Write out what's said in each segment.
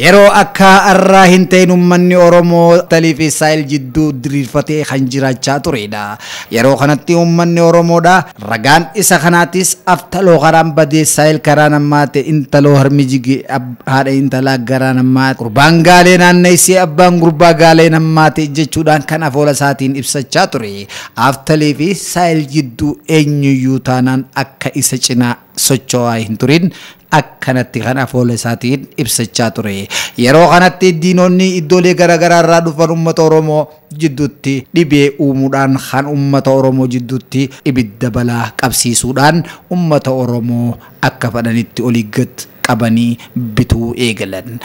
Yeroo akka har'aa hin ta'in uummanni Oromoo Talii fi Saayil jidduu diriirfatee kan jiraachaa turedha. Yeroo kanatti uummanni Oromoodha. Ragaan isa kanaatis aftaloo karaan badee Saayil karaan ammaate intaloo harmi jige haadha intalaa garaan ammaate gurbaan gaalee naanneessee abbaan gurbaa gaalee nammaate jechuudhaan kan afoola isaatiin ibsachaa ture. Aftalii fi Saayil jidduu eenyuyyuu taanaan akka isa cinaa socho'aa hin turin akkanatti kan afoola isaatiin ibsachaa ture. Yeroo kanatti diinonni iddoolee garaagaraa irraa dhufan uummata Oromoo jidduutti dhibee uumuudhaan kan uummata Oromoo jidduutti ibidda balaa qabsiisuudhaan uummata Oromoo akka fedhanitti olii gad qabanii bituu eegalan.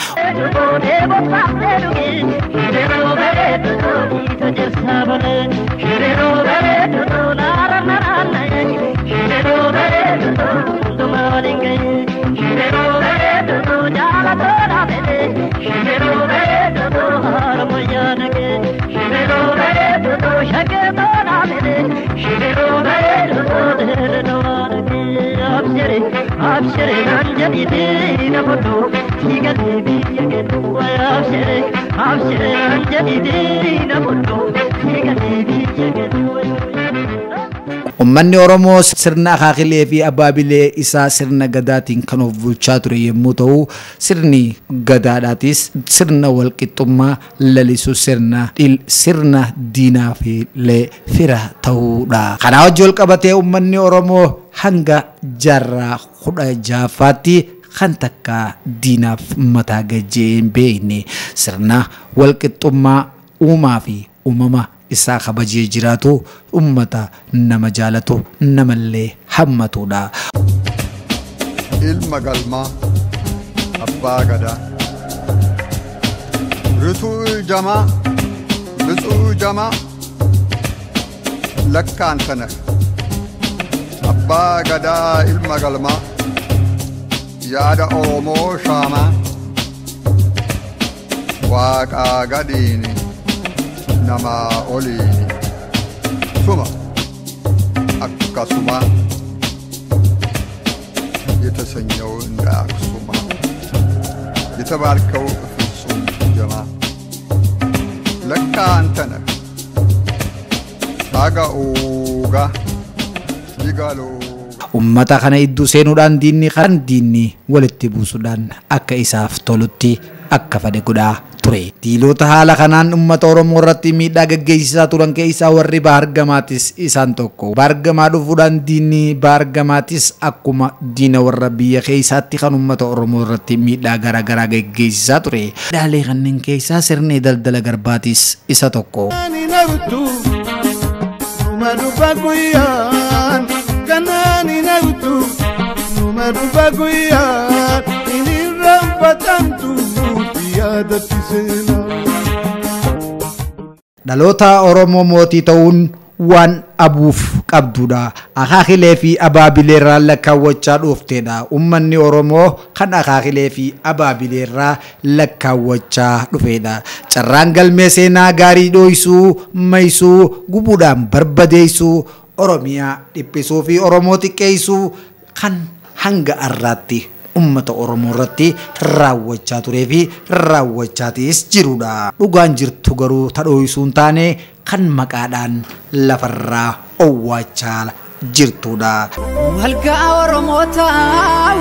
Uummanni Oromoo sirna akaakilee fi abaabilee isaa sirna gadaatiin kan of bulchaa ture yommuu ta'u, sirni gadaadhaatis sirna walqixxummaa lalisu sirna diinaa fi fira ta'uudha. Kanaa wajjin wal qabatee uummanni Oromoo hanga jaarraa 16ffaatti kan takka diinaaf mataa gajjee hin beekne sirna walqixxummaa uumaa fi uumama isaa kabajee jiraatu uummata nama jaalatu namallee hammatudha. Ilma galmaa abbaa gadaa rituu jamaa bitsuu jamaa lakkaan kana abbaa gadaa ilma galmaa yaada Oromoo shaamaa waaqaa gadiini namaa oliini suma akkasuma የተሰኘው እንደ አክሱማ የተባልከው ፍጹም ጀማ ለካ አንተ ነህ አጋኡጋ ዲጋሎ Uummata kana iddoo seenuudhaan diinni kan diinni walitti buusuudhaan akka isaaf tolutti akka fedhe godhaa ture. Diilota haala kanaan uummata Oromoo irratti miidhaa gaggeessisaa turan keessaa warri Baargamaatis isaan tokko. Baargamaa dhufuudhaan diinni Baargamaatis akkuma diina warra biyya keessaatti kan uummata Oromoo irratti miidhaa garaagaraa gaggeessisaa ture. Dhaalee kanneen keessaa sirni daldala garbaatis isa tokko. Dhaloota Oromoo mootii ta'uun waan abuuf qabdudha. Akaakilee fi abaabilee irraa lakkaawwachaa dhuftedha. Uummanni Oromoo kan akaakilee fi abaabilee irraa lakkaawwachaa dhufedha. Carraan galmee seenaa gaarii dho'isuu, maysuu, gubuudhaan barbadeessuu, Oromiyaa dhiphisuu fi Oromoo xiqqeessuu kan hanga har'aatti uummata Oromoo irratti raawwachaa turee fi raawwachaatiis jirudha. Dhugaan jirtu garuu tadhooyisuu hin taane kan maqaadhaan lafarraa owwaachaa jirtudha. Walgaa Oromoota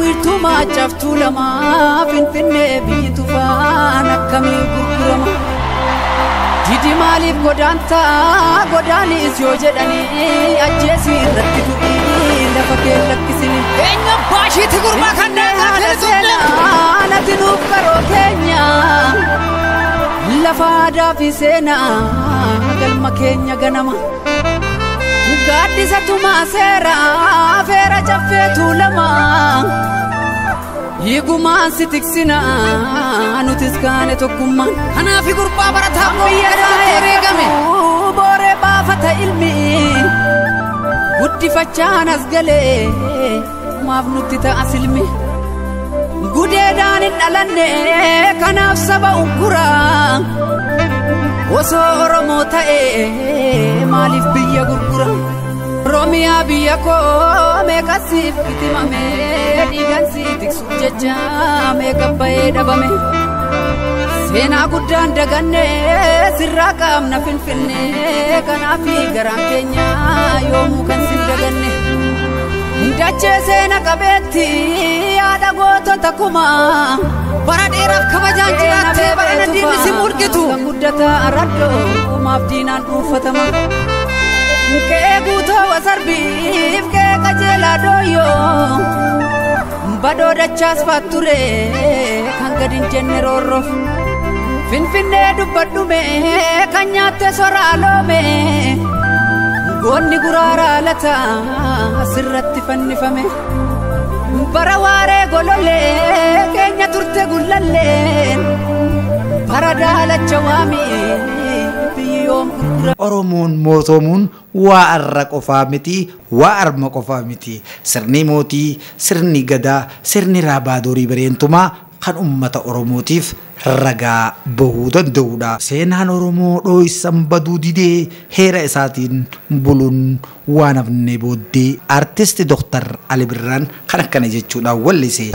wiirtuu maacaftuu lamaa Finfinnee biyyi tufaan akkamii gurgurama? Didi maaliif godaantaa godaanis yoo jedhanii ajjeesii irratti du'ii lafa kee lakkisini. Eenyu baashiitti gurbaa kan daangaa seenaa natti nuuf qaroo keenya lafa aadaa fi seenaa galma keenya ganama. Gaaddisa tumaa seeraa feera caffee tuulamaa. Higumaan si tiksinaa nutis kaane tokkummaan. Kanaaf gurbaa barataa biyya wareegame. Booree baafata ilmi guddifachaan as galee maaf nutti ta'a silmi. Gudeedaan hin dhalanne kanaaf saba ugguraa. Osoo Oromoo ta'ee maaliif biyya gurgura? Oromiyaa biyya koo meeqa siif bitimame dhiigaan si tiksuuf jecha meeqa ba'ee dhabame. Seenaa guddaan daganne sirraa qaamna Finfinne kanaafi garaan keenya yoomuu kan sin daganne. Dachee seena qabeetti yaada gootota kumaa bara dheeraaf kabajaan jiraattee bara diinni si murgitu. Kan guddataa araddoo kumaaf diinaan dhuunfatama. Kee guutoo wasarbiif kee qajeelaa dooyyoo badoo dachaas faatture kan gadi hin jenne roorroof. Finfinnee dubbadhume kan nyaatte soraa loome goonni guraaraa lataa asirratti fannifame. Bara waaree golollee keenya turte gullalleen bara daalacha waamii biyyi yoom gurgura. Oromoon mootomuun waa arra qofaa miti, waa arma qofaa miti. Sirni mootii, sirni gadaa, sirni raabaadorii bareentumaa kan ummata Oromootiif ragaa bahuu danda'udha. Seenaan Oromoo dhooysan baduu didee heera isaatiin buluun waan hafne booddee artisti Dr. Ali Birraan kan akkana jechuudhaan wallise.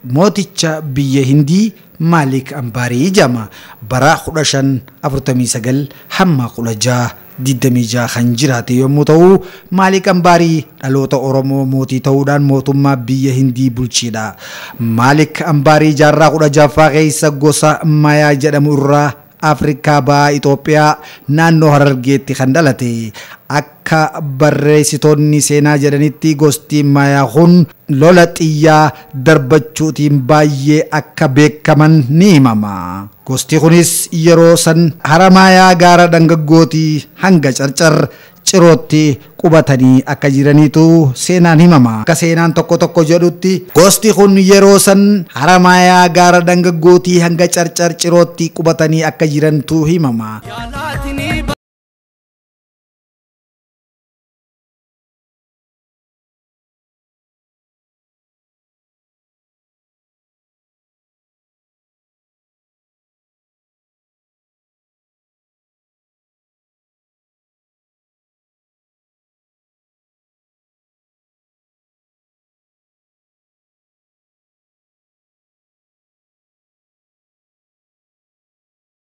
Mooticha biyya Hindii Maalik Ambaarii jedhama. Bara 1549 hamma 1626 kan jiraate yommuu ta'u, Maalik Ambaarii dhaloota Oromoo mootii ta'uudhaan mootummaa biyya Hindii bulchiidha. Maalik Ambaarii jaarraa 16ffaa keessa gosa Mayaa jedhamu irraa Afrikaa bahaa Itoophiyaa naannoo Harargeetti kan dhalate. Akka barreessitoonni seenaa jedhanitti gosti Mayaa kun lola xiyyaa darbachuutiin baay'ee akka beekaman ni himama. Gosti kunis yeroo san Haramaayaa gaara dhangaggootii hanga carcar cirootti qubatanii akka jiraniitu seenaan himama. Akka seenaan tokko tokko jedhutti gosti kun yeroo san Haramaayaa gaara dhangaggootii hanga carcar cirootti qubatanii akka jirantu himama.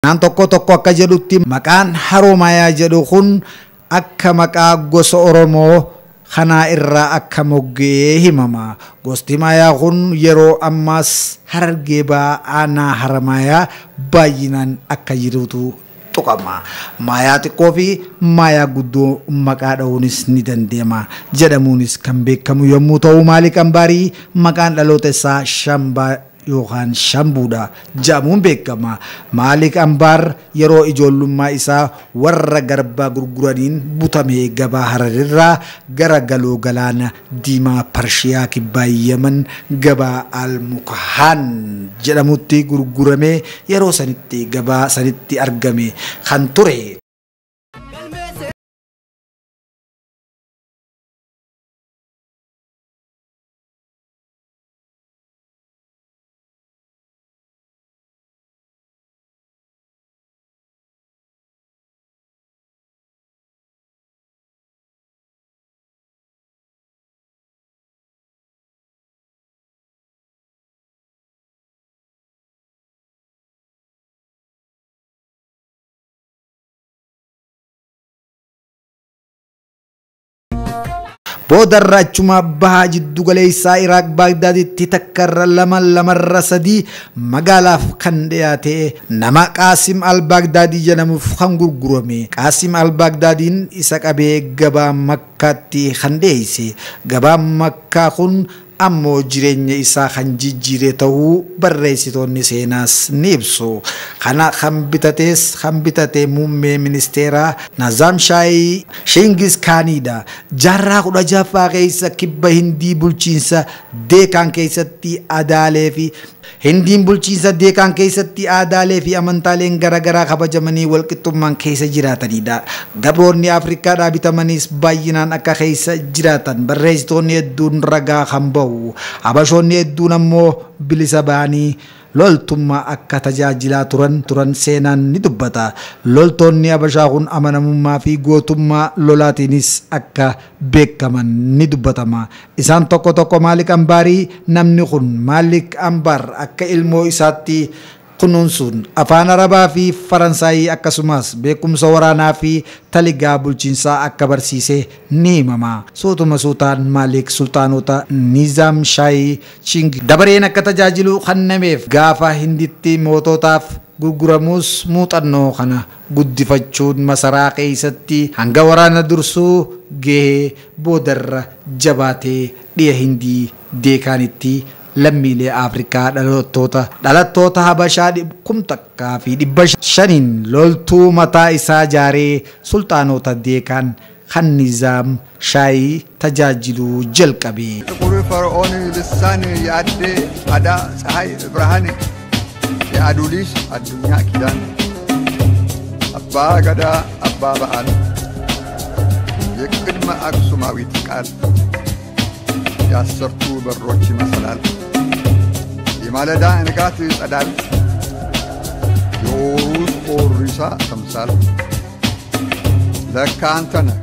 Naan tokko tokko akka jedhutti maqaan Haroomayaa jedhu kun akka maqaa gosa Oromoo kanaa irraa akka moggee himama. Gosti Mayaa kun yeroo ammaas Harargee bahaa aanaa Haramayaa baay'inaan akka jirutu tuqama. Maayaa xiqqoo fi maayaa guddoo maqaa dha'uunis ni danda'ama jedhamuunis kan beekamu yommuu ta'u, Maalik Ambaarii maqaan dhaloota isaa Shambaa yookaan Shambuudha jedhamuun beekama. Maalik Ambaar yeroo ijoollummaa isaa warra garbaa gurguraniin butamee gabaa Hararirraa gara galoo galaana diimaa Parshiyaa kibbaa Yemen gabaa Almukahaan jedhamutti gurguramee yeroo sanitti gabaa sanitti argame kan ture. Boodarra achuma bahaa jiddu galeessaa Iraaq Baagdaaditti takkarra 2 lamarra 3 magaalaaf kan dhiyaate nama Qaasim al-Baagdaadii jedhamuuf kan gurgurame. Qaasim al-Baagdaadiin isa qabee gabaa Makkaatti kan dhiyeesse. Gabaan Makkaa kun ammoo jireenya isaa kan jijjiire ta'uu barreessitoonni seenaas ni ibsu. Kana kan bitate muummee ministeeraa Nazaam Shaayii Shingis Kaaniidha. Jaarraa 16ffaa keessa kibba Hindii bulchiinsa Deekaan keessatti aadaalee fi Hindiin bulchiinsa Deekaan keessatti aadaalee fi amantaaleen garaagaraa kabajamanii walqixxummaan keessa jiraatanidha. Gabroonni Afrikaadhaa bitamanis baay'inaan akka keessa jiraatan barreessitoonni hedduun ragaa kan bahu. Habashoonni hedduun ammoo bilisa ba'anii loltummaa akka tajaajilaa turan seenaan ni dubbata. Loltoonni Habashaa kun amanamummaa fi gootummaa lolaatiinis akka beekaman ni dubbatama. Isaan tokko tokko Maalik Ambaarii namni kun Maalik Ambaar akka ilmoo isaatti kunuunsuun afaan Arabaa fi Faransaayii akkasumas beekumsa waraanaa fi taligaa bulchiinsaa akka barsiise ni himama. Suutuma suutaan Maalik sultaanota Nizaam Shaayii Ching dabareen akka tajaajilu kennameef gaafa Hinditti moototaaf gurguramus muuxannoo kana guddifachuun masaraa keessatti hanga waraana dursuu gahee boodarra jabaatee dhiya Hindii Deekaanitti lammiilee Afrikaa dhalattoota Habashaa 1500 loltuu mataa isaa jaaree sultaanota Deekaan kan Nizaam Shaayii tajaajiluu jalqabe. ጥቁር ፈርዖን ልሳን የአዴ አዳ ፀሐይ ብርሃን የአዱሊስ አዱኛ ኪዳን አባ ገዳ አባ በዓል የቅድመ አክሱማዊት ቃል የአስርቱ በሮች መሰላል የማለዳ ንጋት ጸዳል የኦሩስ ኦሪሳ ተምሳል ለካ አንተ ነህ